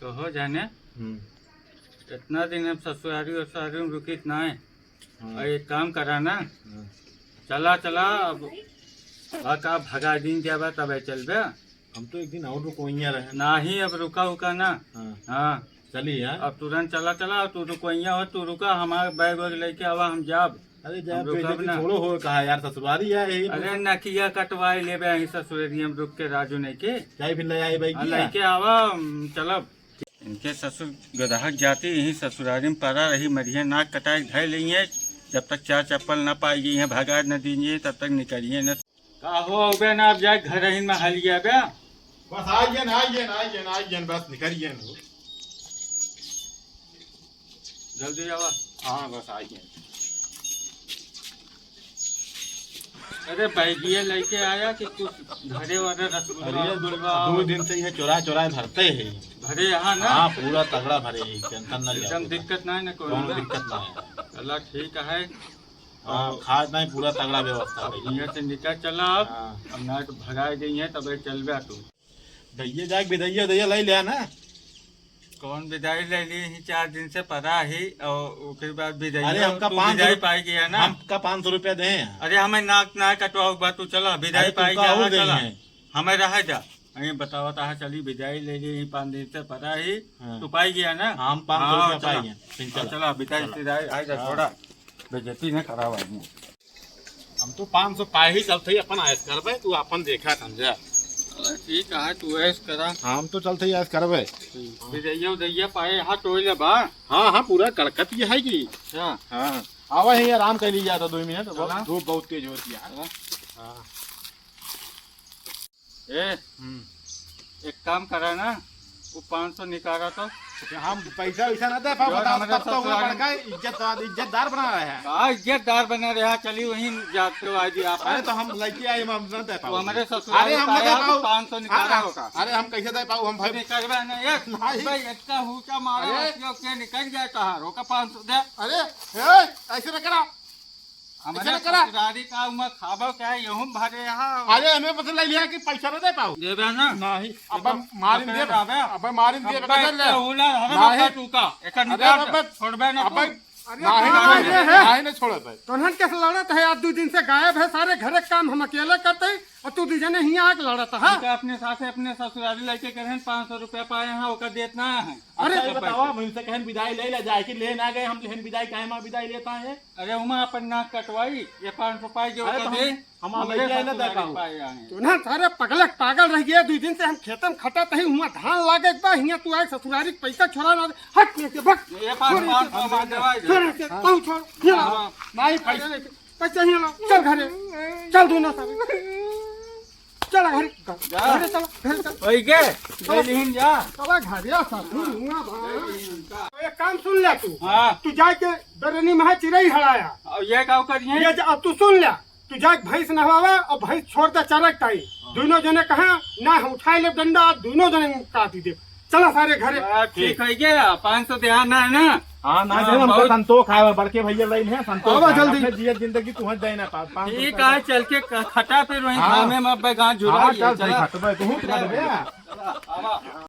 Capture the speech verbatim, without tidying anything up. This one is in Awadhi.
तो हो जाने, हम्म। इतना दिन हम ससुरारी वसुरारी में रुकित ना है। हाँ। और एक काम करा ना, हाँ। चला, चला, अब, अब का भगा दिन जाबा तब चलबे। हम तो एक दिन और रुकवैया रहे। नाही, अब रुका उका ना। हाँ। हाँ। चली यार। अब तुरंत चला, चला, तू रुकवैया हो, तू रुका, हमार बैग वैग लेके आवा, हम जाब। अरे जा, हम रुकब बेइज्जती ना। छोड़ो हो, कहा यार, ससुरारी है यही। अरे नकिया कटवाई लेबे यहीं ससुरारी, हम रुक के राजू नहीं के। जाई फिर ले आई भाई हाँ, किया। लेके आवा, हम चलब। इनके ससुर गदहक जाती यहीं ससुरारी में पड़ा रही, मरिया नाक कटाई धै लेइए, जब तक चार चप्पल ना पाई गई हैं, भगा न दीजिए, तब तक निकलिए न। का हो, अबे ना, अब जाए घर ही में हलिया बे। बस आइए ना, आइए ना, आइए ना, आइए ना, बस निकलिए ना। जल्दी आवा। हाँ, बस आइए। अरे, बैगिया लेके आया कि कुछ घरे वाले रसगुल्ला, अरे, रसगुल्ला दो दिन से ये चोरा चोरा धरते हैं। भरे यहाँ ना? हाँ, पूरा तगड़ा भरे है, टेंशन ना लिया एकदम पूरा। दिक्कत ना है ना, कोई कौनो ना? दिक्कत ना है। चला, ठीक है। हाँ, खाए नहीं, पूरा तगड़ा व्यवस्था है। यहाँ से निकल चला अब। हाँ। अब ना तो भगाए गई है, तब चलबे तू। भैया जाके बिदाइया उदैया ले लिया ना। कौन बिदाई ले ली? ही चार दिन से पड़ा ही और ओकरे बाद बिदाई अरे, हो, हमका तू पाँच सौ बिदाई रुपया, पाई गया ना? हमका पाँच सौ रुपया दे। अरे, हमें नाक ना कटवाओ, बात तू चला, बिदाई अरे, पाई तुमका गया, और हाँ, देंगे। चला। हमें रह जा। अरे, बतावा, तहा चली, बिदाई ले ली, ही पाँच दिन से पड़ा ही, हाँ। तू पाई गया ना? हाँ, हम पाँच सौ हाँ, रुपया चला। पाई गया। फिर हाँ, चला। चला, बिदाई, चला। बिदाई, आई जा, हाँ। छोड़ा। बेइज्जती न करावा आदमी। हम तो पाँच सौ पाए ही चलते ही अपन ऐश करबे, तू अपन देखा समझा। अरे ठीक है, तू ऐश करा। हम तो चलते ही ऐश करबे। बिदैया उदैया पाए, हाथ टोइले बा। हाँ, हाँ, पूरा कड़कत ये है कि। अच्छा। हाँ, आवा ही आराम कर ली जाता दो मिनट, बहुत, चला। धूप बहुत तेज होती है। चला। हाँ। ए, हम्म। एक काम करा ना, वो पाँच सौ निकाला तो। हम पैसा वैसा ना दे पाओ, जो बताओ, हमारे तब तो वो ससुराल में बड़का इज्जत, इज्जतदार बना रहे हैं। का इज्जतदार बना रहे हैं, चली वहीं जात के आई दी आप। अरे तो हम लेके आए, हम ना दे पाओ। तो हमारे ससुराल अरे हम ना दे पाओ। पाँच सौ निकाला हाँ, होगा। अरे हम कैसे दे पाओ हम भाई? निकलबे ना, ये नहीं। भाई, इतना हुचा मारा, अरे। क्यों, क्यों निकल गया कहाँ? रोका पाँच सौ दे। अरे, ए, ऐसे ना करा। हमरे ऐसे ना करा। ससुरारी का उमा खाबो क्या है, यहूँ भरे यहाँ। अरे, हमें पता लग लिया कि पैसा ना दे पाओ। देबे ना। नहीं, अब देबे, मारिन देबे देबे। ना बे। अब मारिन देबे, अब बदल ले। तो उला, हमें नहीं। मत टूका। एक अरे, निकाल अब दे। छोड़बे ना अब तू। अरे, नहीं, बाप नहीं, रे। नहीं, नहीं छोड़े भाई। तोहन कैसे लड़त है? आज दो दिन से गायब है, सारे घर के काम हम अकेले करते हैं और तू दू जने हियाँ आके लड़त है। हम तो अपने साथे अपने ससुरारी लेके करें, पाँच सौ रुपया पाए हैं, ओकर देत ना है। अरे, अच्छा, ये बतावा, हम इनसे कहन विदाई ले ले जाए कि ले ना गए, हम लेहन विदाई काहे माँ विदाई लेता है? अरे, उमा अपन नाक कटवाई, ये पाँच सौ पाई जो अरे, तो होता हम, दे, हम हमरे लइके आए ना ससुरारी देखा हो। पाए आए। तू ना सारे पगले पागल रह गया, दो दिन से हम खेतन खटत ही, हुआ धान लागे एक बार, हियाँ तू आए ससुरारी के पैसा छोड़ा ना दे, हट यहाँ से, भग। ये पाँच, छोड़ यहाँ से, पाँच सौ मान देवाई दे। छोड़ यहाँ से, तू छोड़, ये ला। हाँ। नहीं, पैसा नहीं, पैसा ही ला, चल घरे, चल दोनों सारे। चला घरे, जा। घरे चला, घरे चला। ओई के, चला। ले लिहिन जा। चला घरे आ, सासू, हुआ बा। एक काम सुन ले तू। हाँ। तू जाके दरनी में है चिरई हड़ाया। और ये का करिए? ये जा, अब तू सुन ले। तू जाके भैंस नहवावा और भैंस छोड़ दे चरक ताई। हाँ। दोनों जने कहा, ना हम उठाए ले डंडा, अब दोनों जने काट दे। चला सारे घरे। हाँ, ठीक है क्या? पाँच सौ देहा ना है ना? हाँ, ना हाँ, दे, हमका बहुत संतोष है, बड़के भैया लाइन है, संतोष आवा है। जल्दी। अपने जियत जिंदगी तू हट जाए ना, पा-, पाँच सौ ठीक रुपया है, चल के क-, खटा फिर वहीं हाँ। थामे में अब गाँव जुड़ा हाँ, लिया, चल, चला। खटबे, तू खटबे। आवा।